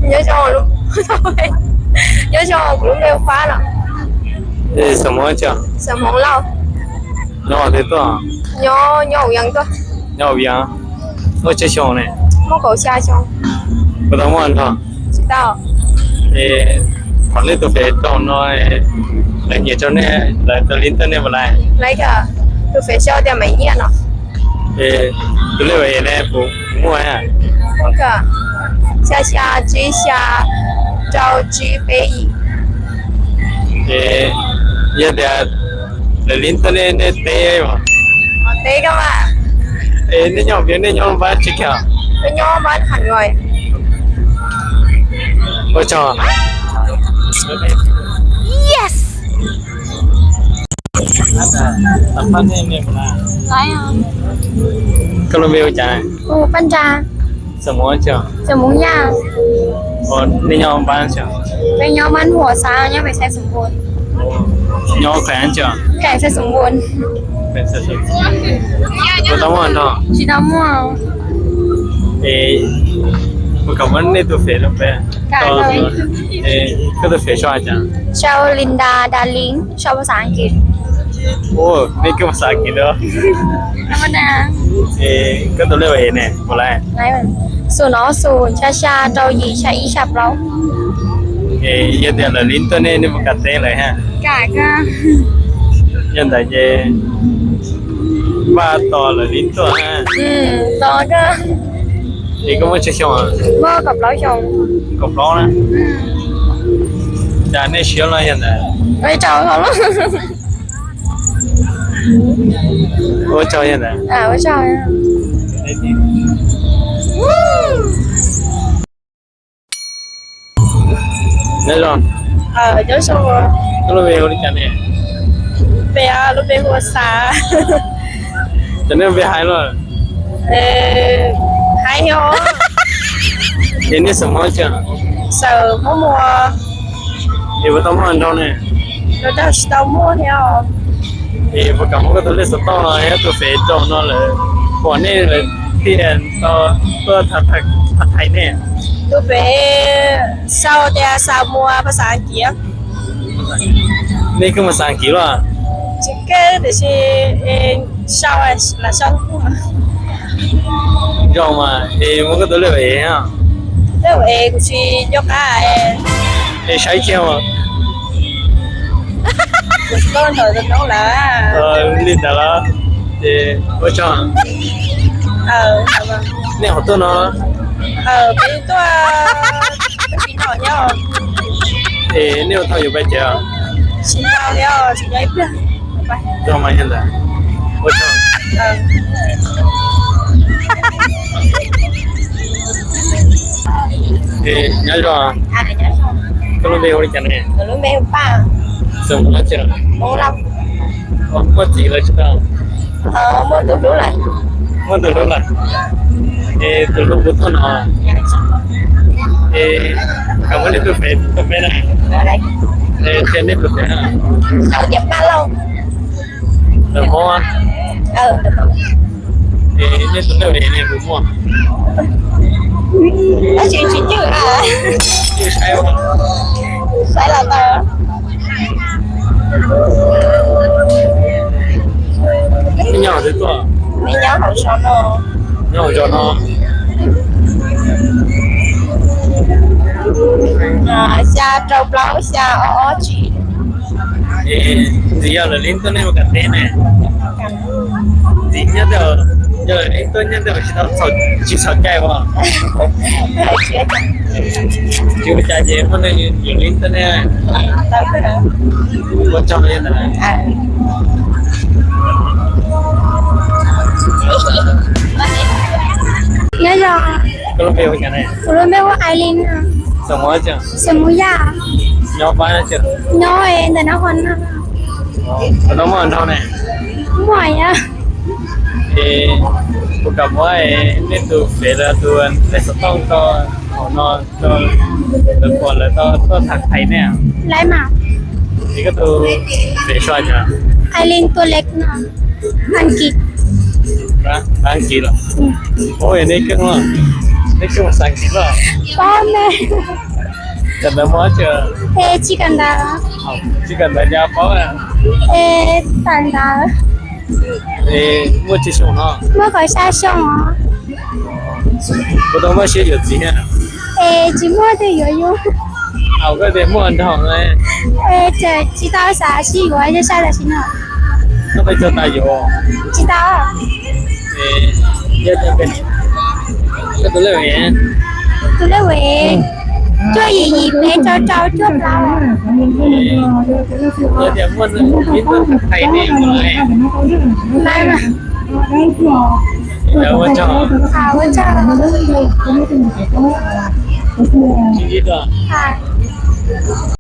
Nyob zoo, nyob zoo, kuv lub npe hu Fab no. Xeem Hmoob tsi? Xeem Hmoob Lauj. Nyob twg tuaj? Nyob, nyob Hauv Yees tuaj. Nyob Hauv Yees. Muaj tsawg xyoo ne? Muaj kaum xya xyoo. Puas tau muaj hluas nraug? Tsis tau. Es qhov nej tus fem rau no, lawv nyiam rau nej, lawv tus link tuaj nej puas laib? Laib kawg, tus fem sau tias Maiv Nyiaj no. Tus lej vas es ne puas muaj? Xya xya tsib xya rau tsib peb yim. Yog tias lawv link tuaj nej, nej teb os? Teb kawg mas. Es nej nyob Hauv Yees, nej nyob npab tsi kiag? Nyob npab Has Nuais. Ua tsaug. Yes. Koj lub npe hu cas? Hu Paj Nra. Xeem Hmoob tsi? Xeem Hmoob Yaj. Nej nyob npab tsi? Peb nyob npab Huam Xav, nyob pem Xais Xoom Npuas. Nyob kheem tsi? Kheem Xais Xoom Npuas. Puas tau muaj hluas nraug? Tsis tau muaj. Es puas kam muab nej tus fem rau peb? Koj tus fem sau cas? Sau Linda Darling, sau phas xas Askiv. Nej koj phas xas Askiv lawm. Koj tus lej vas es ne puas laib? Xum no xum xya xya rau yim xya ib xya plaub. Yog tias lawv link tuaj nej, nej puas kam teb lawv ha? Yog ntawd ces npaj tos lawv link tuaj ha. Es koj muaj tsawg xyoo? Muaj kaum plaub xyoo. Kaum plaub na. Cas nej siab los yog ntawd? Ua tsaug yog ntawd. Nyob zoo. Koj lub npe hu li cas ne? Peb lub npe hu ua Xav. Cov nej npe hais los? Hais os. Es nej xeem Hmoob tsi? Xeem Hmoob Muas. Es puas tau muaj hluas nraug ne? Hluas nraug tsis tau muaj thiab os. Es puas kam muab koj tus lej xov tooj no thiab tus fem rau no lawm, pom nej lawm thiaj tau tuaj tham thaiv nej. Tus fem sau tias Xav Muas phas xas Askiv. Nej koj muaj xas Askiv los? Tsis kawg tiam sis sau lam sau. Zoo mas, es muab koj tus lej vas es. Lej vas es kuv tsis nco qab. Es saib kiag mas. Kuv tsis paub ntawm tus noob lawm. Li ntawd los? Ces ua tsaug. Nej qhov tuaj no? Peb tuaj tsis noj thiab. Es nej ua tau yus pais tsev? Tsis tau thiab, tsis nyob ib pliag. Zoo mas yog ntawd. Ua tsaug. Nyob zoo. Koj lub npe hu li cas ne? Lub npe hu Paj. Xeem Hmoob tsi? Muaj txiv lawm tsis tau? Muaj tus hlub lawm. Muaj tus hlub lawm. Es tus hlub puas tuaj no? Es kam muab nej tus fem rau peb na. Es qhia nej tus fem na. Tias Paj Lauj. Lawv Hmoob. Es nej tus lej vas es puas muaj? Tab sis tsis cwj. Cwj saib, saib los tau. Nej nyob twg tuaj? Nej nyob hauv zos no. Nyob hauv zos no. Xya rau plaub xya ob ob tsis. Ntxim yog lawv link tuaj nej ua kam teb ne. Ntxim nyob tej, yog lawv link tuaj nyob tej tsis tau, tsis txhaum cai as. Tsis ua cas ces muaj neeg yuav link tuaj nej. Ua tsaug li ntawd. Nyob zoo. Koj lub npe hu cas ne? Kuv lub npe hu Ailin. Xeem Hmoob Yaj. Nyob pab, nyob ntawm no hov no. Puas tau muaj hluas nraug ne? Muaj yom. Es puas kam muab nej tus fem los tus lej xov tooj rau hauv no rau lawv pom lawv tau tuaj tham thaiv nej? Laib mas. Es koj tus fem sau cas? Ailin tua lej no. Askiv. Askiv los? Ua nej keej los? Neb xyoo xav kev loj? Paub me. Kawm ntawv muaj dab tsi? Es tsis kawm ntawv. Tsis kawm ntawv cas paub? Es tawm ntawv. Es muaj tsawg xyoo no? Muaj kaum xya xyoo os. Puas tau muaj siab yuav txiv? Es tsis muaj twg yuav yus. Koj tias muaj nraug. Es tsis tau xav sib yuav, yog sai tam sim no. Koj peb txog tas yuav? Tsis tau. Koj tus lej es? Tus lej es cuaj yim yim peb rau rau cuaj plaub. Yog tias muaj ib tug thaiv ne, ua tsaug. Ua tsaug.